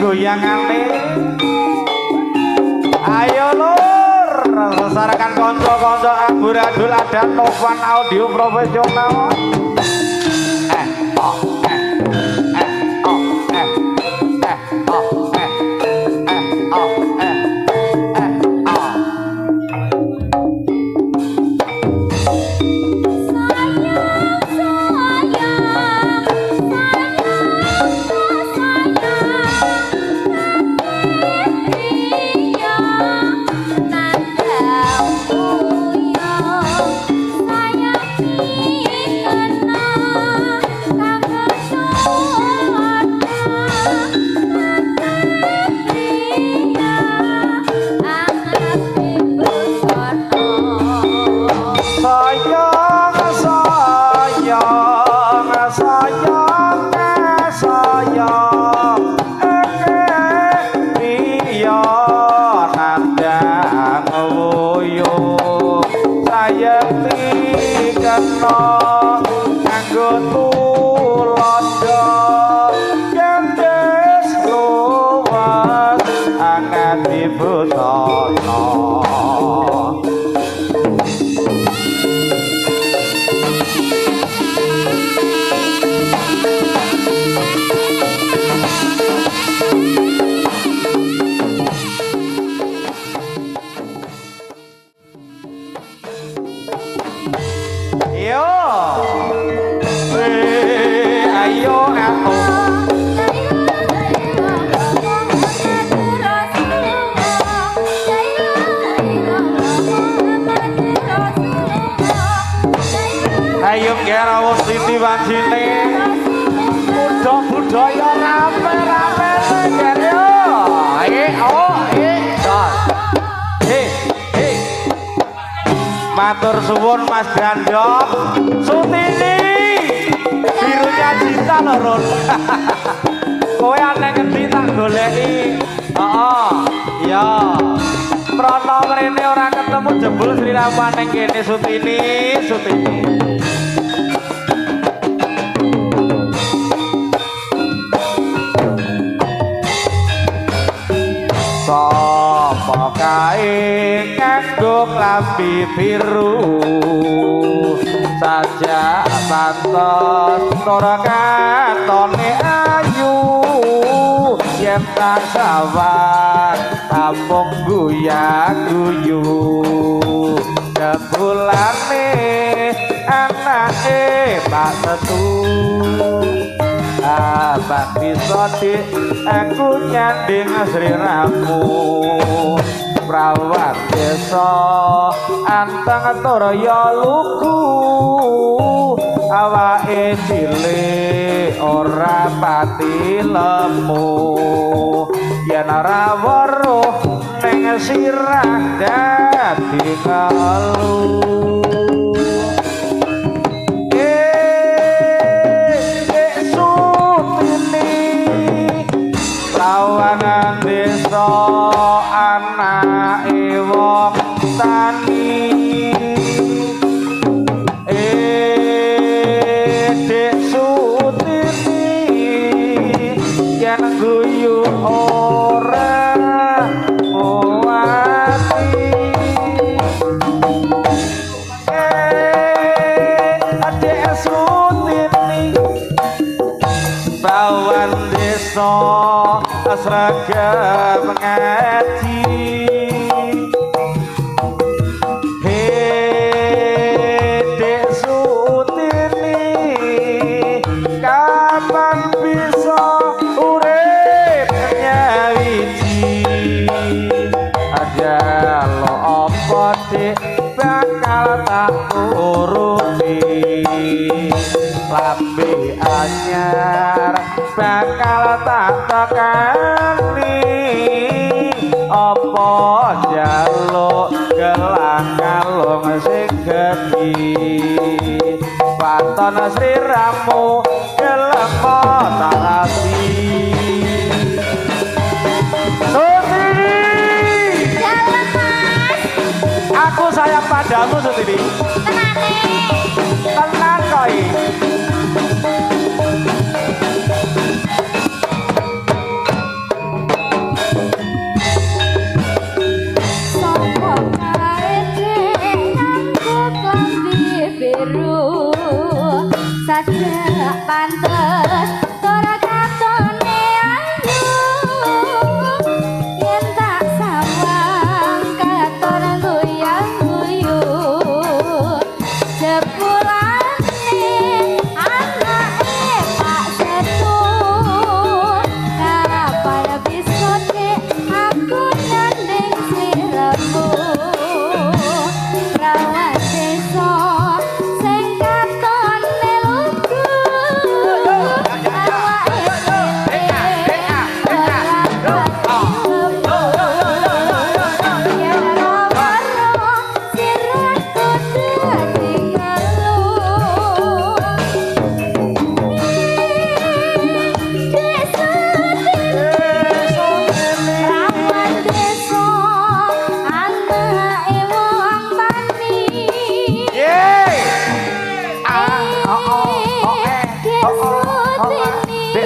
Goyangane. Ayo lur, sesarakan kanca-kanca amburadul ada Novan Audio Profesional. Eh oh eh eh oh eh eh oh eh eh oh eh eh oh. Sayang, sayang, sayang, sayang, iya, nandang puyeng, sayang dikena kanggo tulodo, iya, anget busana. Sayang, sayang, sayang, sayang, iya, nandang wuyung, sayang dikena kanggo tulodo, gendhes luwes anget busana. Yo. Ayo aku. Ayo kira wong siti wajine. Mudha budaya rame-rame ger yo. Oh, dor. He, he. Matur suwun Mas Brandok. Sutini. Birunya cinta lho, Run. Kowe aneh ngendi tak goleki. Heeh. Iya. Prono mrene ora ketemu jebul sliramu ning kene Sutini, Sutini. Sapa kae nganggo klambi biru sajak pantes ora katone ayu yen tak sawang amung guya-guyu jebulane anake Pak Setu. Abang bisa dik aku nyanding sliramu prawan desa anteng tur ya lugu awake cilik ora pati lemu yen ora weruh ning sirah dadi ngelu. Lawanan desa anake wong tani Dek Sutini yen guyu ora muati Dek Sutini bawan desa sregep ngaji. He Dek Sutini kapan bisa urip nyawiji aja lo apa dik bakal tak turuti lambe anyar bakal tak tekani apa njaluk gelang kalung sing gedhi waton sliramu gelem tak rabi. Sutini, Dalem Mas. Aku sayang padamu Sutini. Tenane. Tenan koi.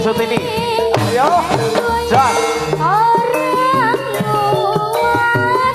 Sutini. Ayo, Jan. Orang luar.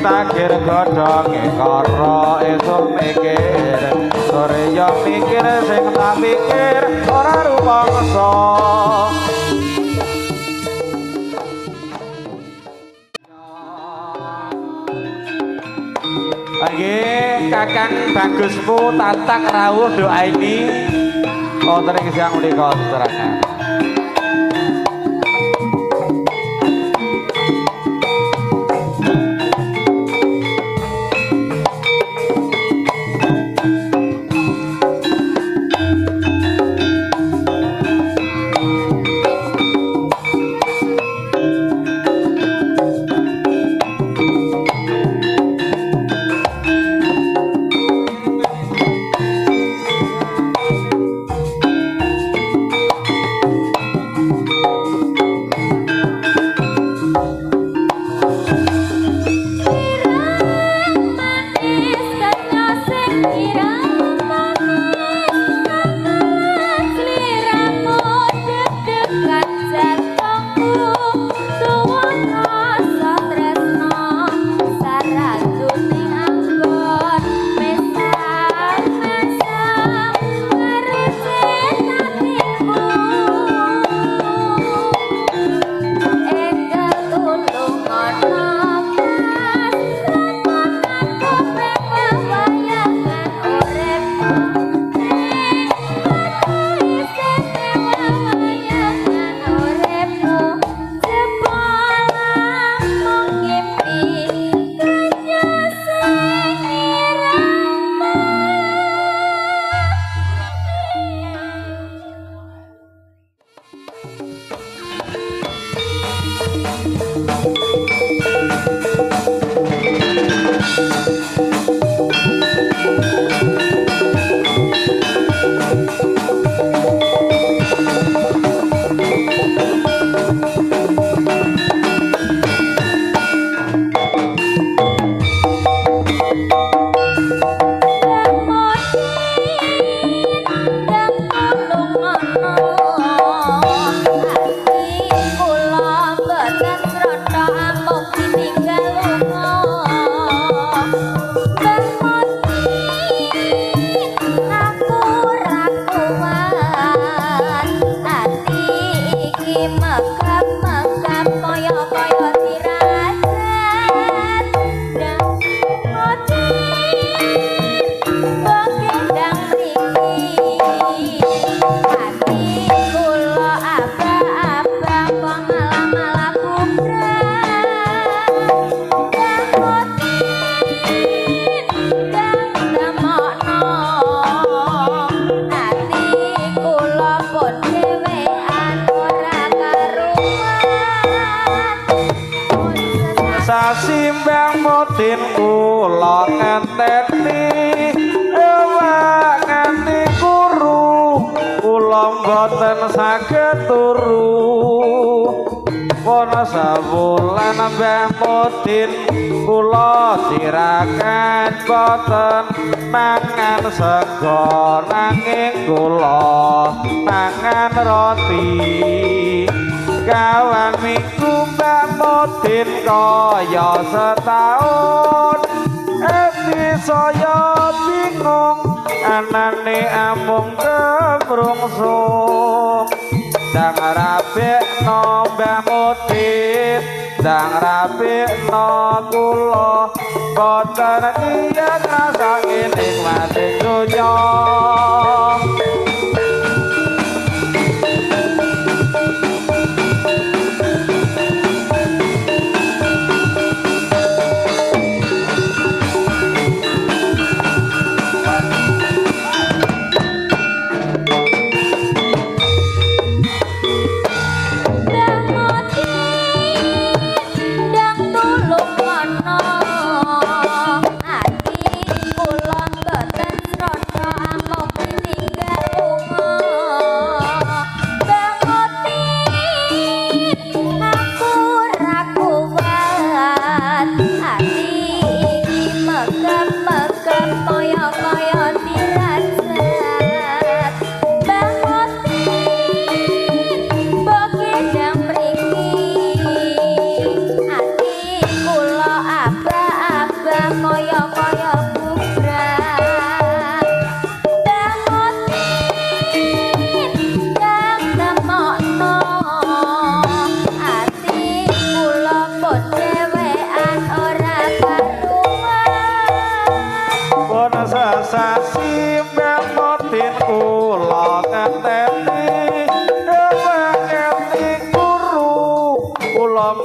Takir godhonge kara esuk mikir sore yo mikir sing tak pikir ora rumangsa. Nggih Kakang Bagusmu tatak rawuh doa ini wonten ing siang menika serangan. Simbang mutin kula ngenteni ewak nganti kuru kula mboten saged turu Wono sawulan Mbah Mudin kula tirakat boten mangan sego nanging kula mangan roti. Kawan minggu Mbah Mudin kaya setahun. Saya bingung anane amung kemrungsung. Ndang rabekno Mbah Mudin, ndang rabekno kula, boten kiyat ngrasake nikmating donya.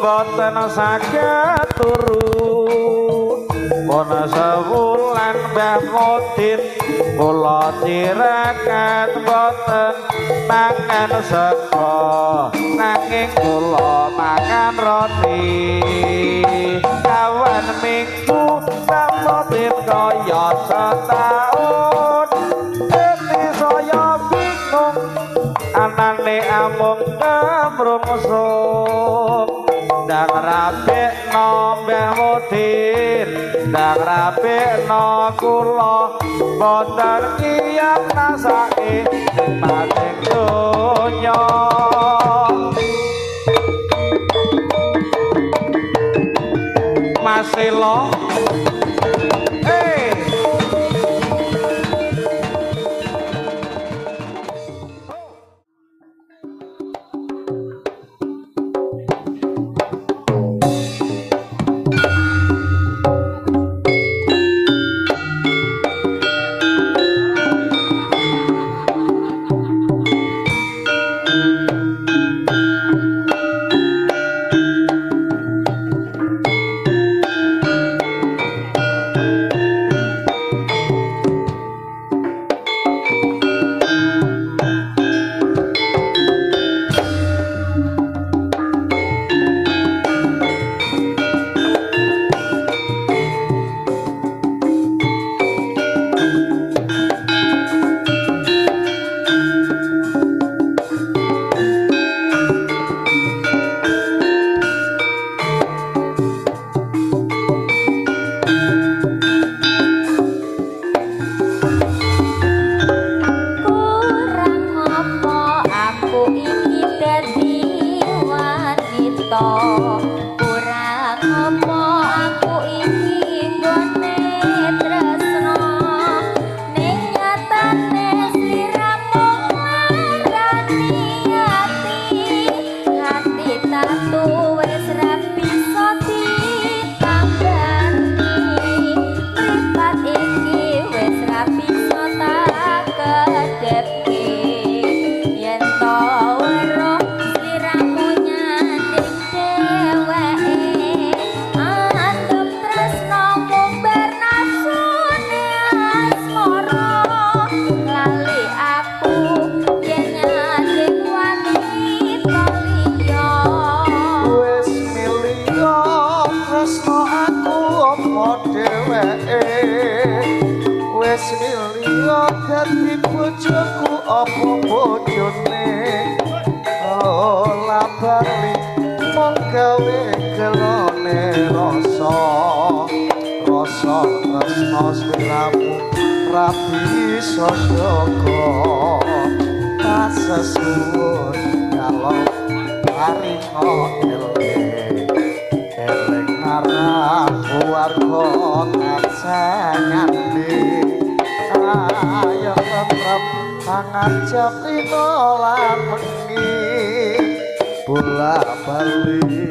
Mboten saged turu pun sewulan Mbah Mudin kula tirakat mboten mangan sego nanging kula mangan roti. Kawan minggu Mbah Mudin kaya setaun dadi saya bingung anane amung kemrungsung. Ndang rabekno Mbah Mudin, ndang rabekno kula, boten kiyat ngrasake nikmating donya. Mas Elo, dadi bojoku apa bojone ora bali mung gawe gelone rasa rasa tresno sliramu ra bisa jaga kasesuwun kalau arika eling eling marang warga. Pasangane ayo tentrem pangajap rino lan wengi bola bali.